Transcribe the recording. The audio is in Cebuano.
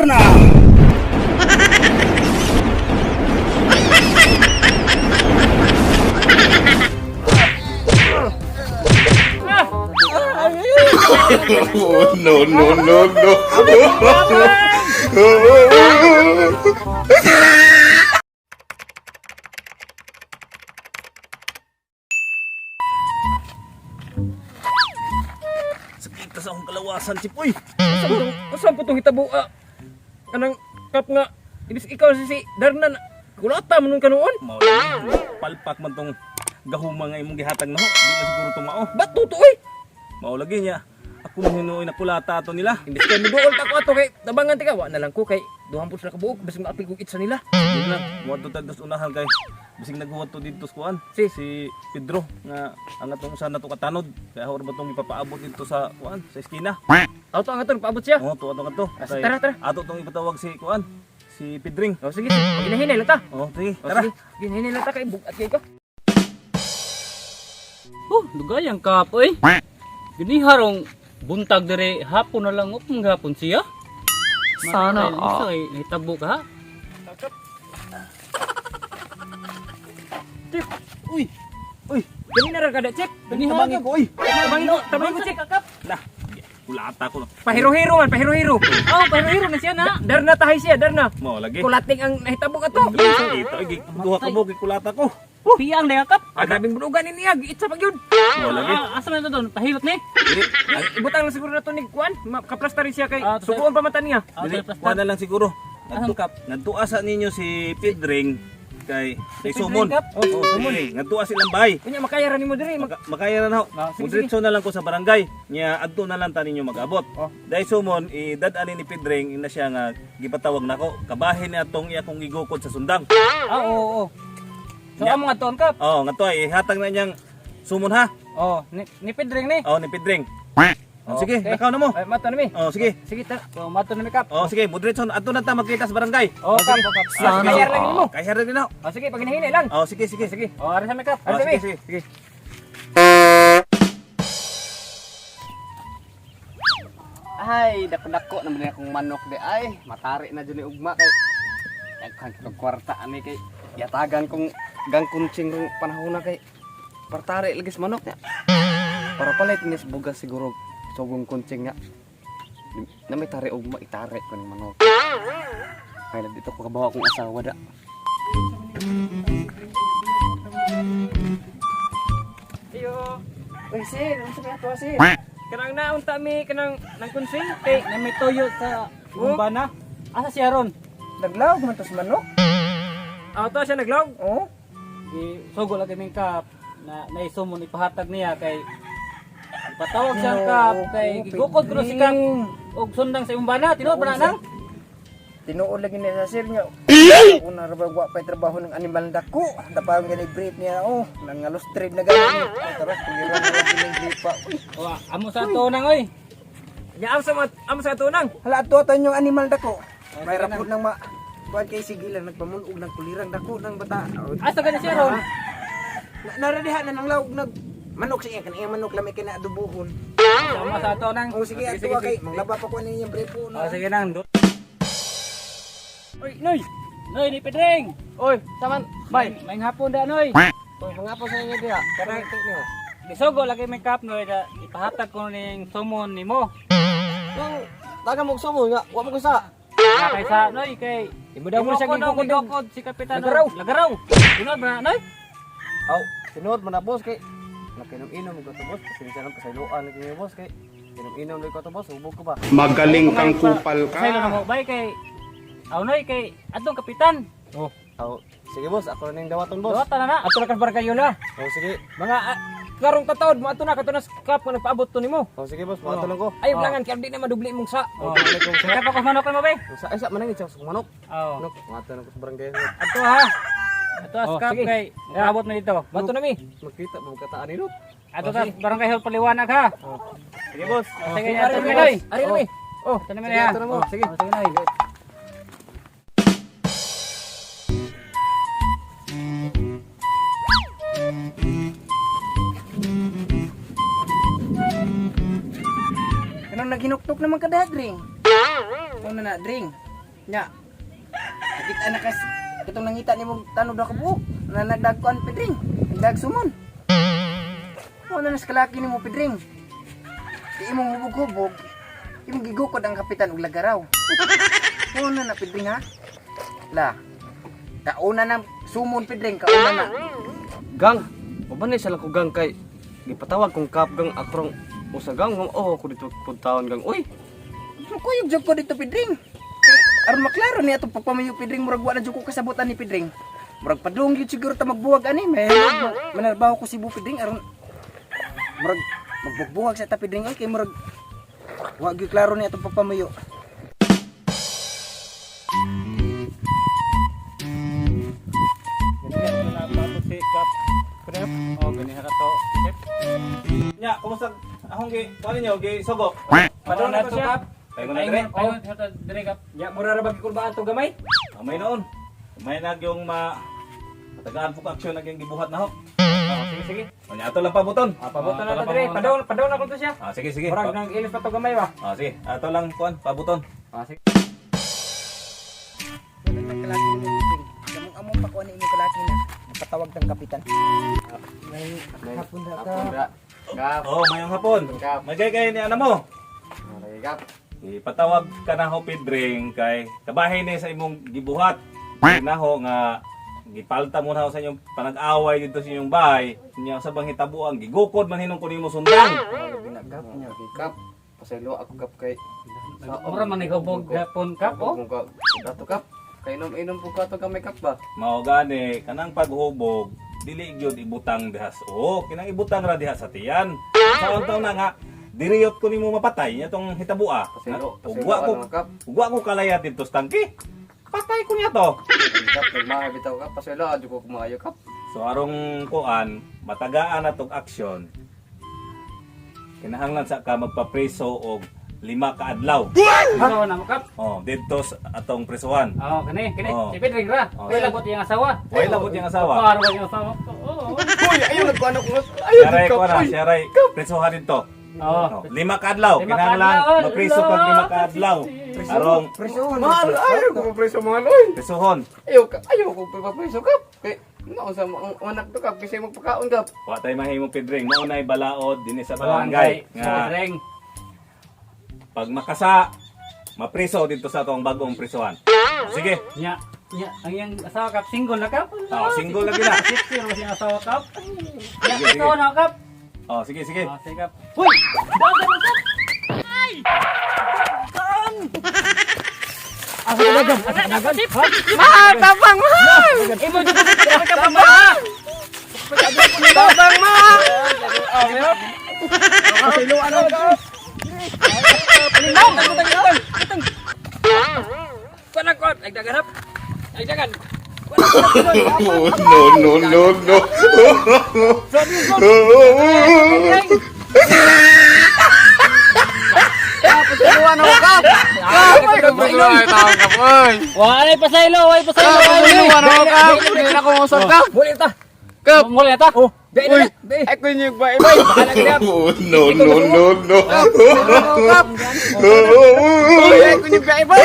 Darna! Oh, no, no, no, no. Sakit sa akong kalawasan, Chip. Uy! Usa po tong hitabo ah. Kanang kap nga ibis ikaw si Darna na kulata man nun kanuon. Mao lagi. Palpak man tong gahuma nga imong gihatag na ho. Di na siguro tumao. Ba't tuto oy? Mao lagi niya. Ako man hinuoy na kulata ato nila. Imbis kay muduol ta ko ato kay tabangan tika wa na lang ko kay duhan po sila kabuok bisag maapil kog itsa nila. Sige lang, mo to tagdos unahan kay bisig naghuwat to didto sa kuan. Si. Si Pedro nga ang atong usa na to katanod. Kaya or ba tong ipapaabot didto sa kuan, sa eskina. Auto ang aton paabot siya. Oh, to ato kadto. Ah, tara, tara. Ato tong ipatawag si kuan, si Pedring. Oh, sige, sige. Ginahinay lang ta. Oh, sige, Oh, tara. sige. Ginahinay lang ta kay bugat kay ka. Oh, dugayang kap oy. Giniharong buntag dire hapon na lang up hapon siya. Sana all. Ay, nahitabo ka ha. Uy. Uy, Ganina ra kada check. tabangi ko uy. Tabangi ko, tabangi ko check. Lah, kulata ko. Pahiro-hiro man, pahiro-hiro. Oh, pero na siya na. Darna tahay siya, Darna. Mao lagi. Kulating ang nahitabo ato. Ito, ay, duha ka mo, kulata ko. Piyang na kap. Ah, grabing bunugan ni niya, giitsa pag yun. Mao lagi. Ah, asa man ito doon? Pahilot ni. Dili, Ang ibutang lang siguro na to ni Kuan, kaplasta rin siya kay Ah, sukuon pa man ta niya. Ah, dili, sorry, kuha na lang siguro. Asang kap? Nagtua sa ninyo si Pedring kay kay Sumon. Pedring, kap? Oh, Sumon. Nagtua silang bahay. Kunya makaya ra nimo diri. Makaya na ho. Ah, sige, Mudritso na lang ko sa barangay. Nya adto na lang ta ninyo mag-abot. Oh. Dahil Sumon idad-an ni Pedring ina siya nga gipatawag nako. Kabahin niya atong iya kong gigukod sa sundang. Ah, oo, oo. So amo nga toon kap. Oh, nga to ay ihatag na niyang Sumon ha. Oh, ni Pedring ni. Oh, ni Pedring. Oh, sige, Okay. lakaw na mo. Ay, mata na mi. Oh, sige. Sige ta. So mato na mi kap. Oh, sige, mudritso adto na ta magkita sa barangay. Oh, kap, oh, kap. Sana Kaya lang nimo. Kay her din ho. Oh, sige, paginahinay lang. Oh, sige, sige. Sige. Oh, ari sa mi kap. Oh, Ari sa mi. sige, sige. Sige. Ay, dako-dako naman akong manok di ay. Matari na dyan ni ugma kay daghan kong kwarta ani kay yatagan kong gang kuntsing kong panahon na kay partari lagi sa manok niya. Para palit ni sa bugas siguro sugong kuntsing niya. Na may tari ugma itari ko ng manok. Ay, na dito ko kabawa akong asawa da. Iyo. Uy, sir, unsa may ato sir? Kanang naunta mi kanang nang kunsing kay Na may toyo sa bumbana. Asa siya ron? Naglaog man to sa manok. Auto siya naglog. Oh, Di sugo lagi ming kap na naisumon ipahatag niya kay ipatawag siya ang kap kay gigukod ko si kap og sundang sa imong bana tinuod ba na nang? Tinuod lagi niya sa sir niya. Una ra ba wa pa'y trabaho ng animal dako. Dapaon gani brief niya oh, nangalos trade na gani. Ay, tara, kuliran na lang yung gripa. Uy, O, amo sa ato nang oy. Nya am sa am sa ato nang. hala ato atan yung animal dako. May rapod ng ma kuan kay sige lang nagpamunog ng kulirang dako ng bata. Oh, Asa gani siya ron? Na, naradiha na nang laog nag manok sa iya kanang manok lamay kay naadubuhon. Amo sa ato nang. Oh sige ato kay manglaba pa ko ani iyang brief O, no. sige nang. Oy, Noy. Noy ni Pedring. Oy, saman, Bay, may hapon da Noy. Oy, hangapon sa inyo diha. Kanang niyo. Gisugo lagi may kap Noy da ipahatag ko ning sumon nimo. Nang taga mo sumo nga, wa mo ko sa. Nga kay sa Noy kay Imo daw mo siya gigukod gigukod. si Kapitan Lagaraw. Lagaraw. Tinuod ba na Noy? Aw, tinuod man na boss kay nakinom-inom ko to boss. Pasensya lang pasayloan kay boss kay inom-inom ko to boss, hubog ko ba. Magaling kang kupal ka. Pasaylo na mo bay kay Aw Noy kay atong kapitan. Aw, sige boss, ako na ning dawaton boss. Dawatan na na. Ato na ka barangay na. Oh, sige. Mga karong kataod mo ato na kato na sa kap nga nagpaabot to nimo. Oh, sige boss, mato lang ko. Ay langan kay di na madubli imong sa. Oh, balik ko sa. Kaya pa ko manok mo bay. Sa ay sa manang sa manok. Aw. Manok, mato lang ko sa barangay. Ato ha. Ato as Oh, kap sige. kay abot na dito. Mato na mi. Magkita ba kataan ni Ato ta barangay hall paliwanag ha. Sige boss. Sige, ato na Noy. Ari na mi. Oh, Ato na mi Sige, ha. ato na mo. Sige. Sige Noy. Kanang naghinuktok naman ka da, Dring. Una na, Dring. Nya. Nakita na kas katong nangita nimo tanod ako buok na nagdagkuan, Pedring. Nagdag sumon. Mo na nas kalaki nimo, Pedring. Di imong hubog-hubog, imong gigukod ang kapitan og lagaraw. Mo na na, Pedring, ha. La. Kauna na sumon, Pedring, kauna na. Gang, uban sa lang ko gang kay gipatawag kong kap gang akrong usa gang oh ko dito puntaon gang. Uy, Mukuyog jud ko dito, Pedring. Kay aron maklaro niya atong pagpamayo, Pedring, murag wa na jud ko kasabutan ni Pedring. Murag padung gyud siguro ta magbuwag ani, may manarbaho ko Cebu, Pedring, aron murag magbugbuwag sa ta, Pedring, oy, kay murag wa gyud klaro niya atong pagpamayo. Gani na pa si Kap. Prep. Oh, gani ra to. Chef. Nya, kumusta akong gi kuan ninyo gi sugo? Padung na to, Kap. Tayo na dire. Paingon sa to dire, Kap. Ya mura ra ba gikulbaan to gamay? Amay noon. May nagyong ma matagaan po ka aksyon nagyong gibuhat na ho. Oh, sige sige. Nya ato lang pabuton. Ah, pabuton Ah, na to dire. pabuton. Padung padung na ko to siya. Ah, sige sige. Murag nang ilis pa to gamay ba. Ah, sige. Ato lang kuan pabuton. Ah, sige. Wala na kalaki ni Pedring. Damong among pa kuan imong kalaki na napatawag tang kapitan. May hapon ra ka. hapon ra. Kap, Oh, mayong hapon. Kap. Magay kay ni ana mo. Lagi kap. Ipatawag ka na ho, Pedring, kay kabahin ni sa imong gibuhat. Na ho nga gipalta mo na ho sa inyong panag-away dito sa inyong bahay. Nya sa bang hitabuang gigukod man hinong kunin mo sundang. Ginagap niya. Lagi kap. Pasaylo ako kap kay Mura man nagubog gapon, Kap, oh. Kung ka dato kap. Kay inom-inom po ka to gamay kap ba. Mao gani kanang paghubog dili gyud ibutang diha sa oh, kinang ibutang ra diha sa tiyan. Sa taon na nga diriyot ko nimo mapatay nya tong hitabua. Pasaylo, Ug wa pasaylo ko ano kap. ug wa ko kalaya didto sa tangki. Patay ko niya to. Lagi kap, nagmahay bitaw kap. Pasaylo adyo ko kumayo kap. So arong kuan, matagaan na tog aksyon. Kinahanglan sa ka magpapreso og 5 ka adlaw. Ikaw na mo, Kap. Oh, didto sa atong presohan. Oh, kani, kani. Oh. Si Pedring ra. Oh, Way labot iyang asawa. Way labot iyang asawa. Paro ba iyang asawa? Oo. Uy, ayaw nagkuan ako. Ayaw Siyaray kap. kuan na, Uy. siyaray presohan didto. Oo. Oh, 5 ka adlaw, 5 ka kinahanglan adlaw. mapreso kag 5 ka adlaw. Arong Presohon. Mahal, ayaw ko preso mahal oy. presohon. Ayaw ka, ayaw ko preso kap. Kay naon sa mga anak to kap kasi magpakaon kap. Wa tay mahimo, Pedring, mao nay balaod dinhi sa barangay Barangay. nga Pedring. pag makasa mapreso didto sa atong bagong presohan. Sige. Nya, nya, ang iyang asawa, Kap, single na, Kap. Oh, single lagi na. Sexy ra siyang asawa, Kap. Nya, Sige, sige. ikaw na, Kap. Oh, sige sige. Ah, sige, Kap. Uy! Dagan mo, Kap! Ay! Asa ka dagan? Asa ka dagan? Ha? Mahal, tabang mahal. Imo jud ka ka pa. Tabang mahal. Pasayloan ako. Kuan na kuan, ay dagan hap. Ay dagan. Oh, no, no, no, no. Pasayloan ako kap. Kap, pasayloan kap oy. Walay pasaylo, walay pasaylo. Pasayloan ako kap. Hindi na ako usap kap. Muli ta. Kap. Muli ta. Oh, be na. Be. Ay ko niyo ba ibay. Oh, no, no, no, no. Kap. Uy, ay ko niyo ba ibay.